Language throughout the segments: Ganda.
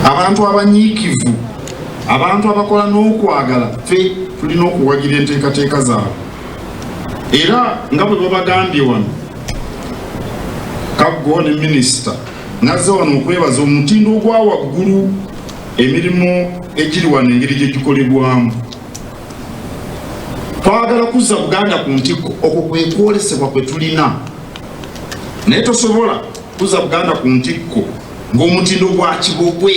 Abantu abanyiikivu, abantu abakola n'okwagala, ffe tulina okuwagira enteekateeka zaabwe. Era nga bwe babagambye wano, Kaggo ne minisita, nazze wano okwebaza omutindo ogwa waggulu emirimu egiri wano engeri gye gikolebwamu. Twagala kuzza Buganda ku ntikko, okwo kwe kwolesebwa kwe tulina, naye tosobola kuzza Buganda ku ntikko ng'omutindo gwa kibogwe.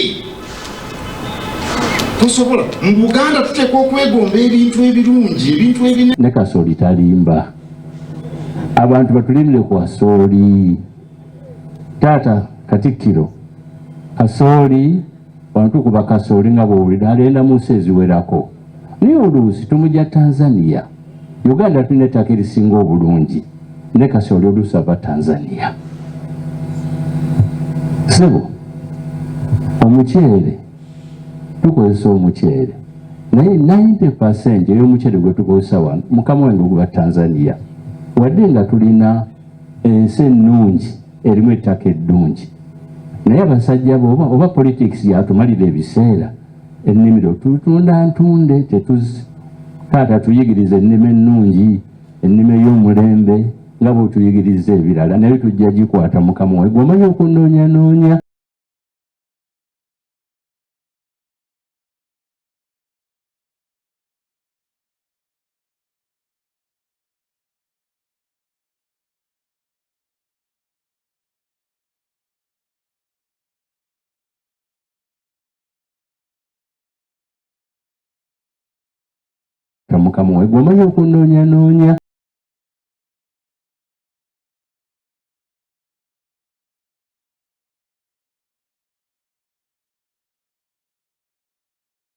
Tosobola. Mu Buganda tuteekwa okwegomba ebintu ebirungi, ebintu ebine. Ne kasooli talimba, abantu batulimire ku kasooli. Taata Katikkiro, kasooli wano tukuba kasooli nga bw'owulira agenda mu nsi eziwerako, naye oluusi tumujja Tanzania. Uganda tulina ettaka erisinga obulungi, ne kasooli oluusi ava Tanzania. Sebo, omuceere tukozesa omuceere, naye 90% ey'omuceere gwe tukozesa wano, mukama wange, guba Tanzania, wadde nga tulina ensi ennungi erimu ettaka eddungi. Naye abasajja bo oba politics yatumalira ebiseera, ennimiro tutunda ntunde tetuzi. Taata, tuyigiriza ennima ennungi, ennima ey'omulembe, nga bw'otuyigiriza ebirala, naye tujja gikwata. Mukama we, gwe omanyi okunoonyanoonya. Mukama we, gwe omanyi okunoonyanoonya.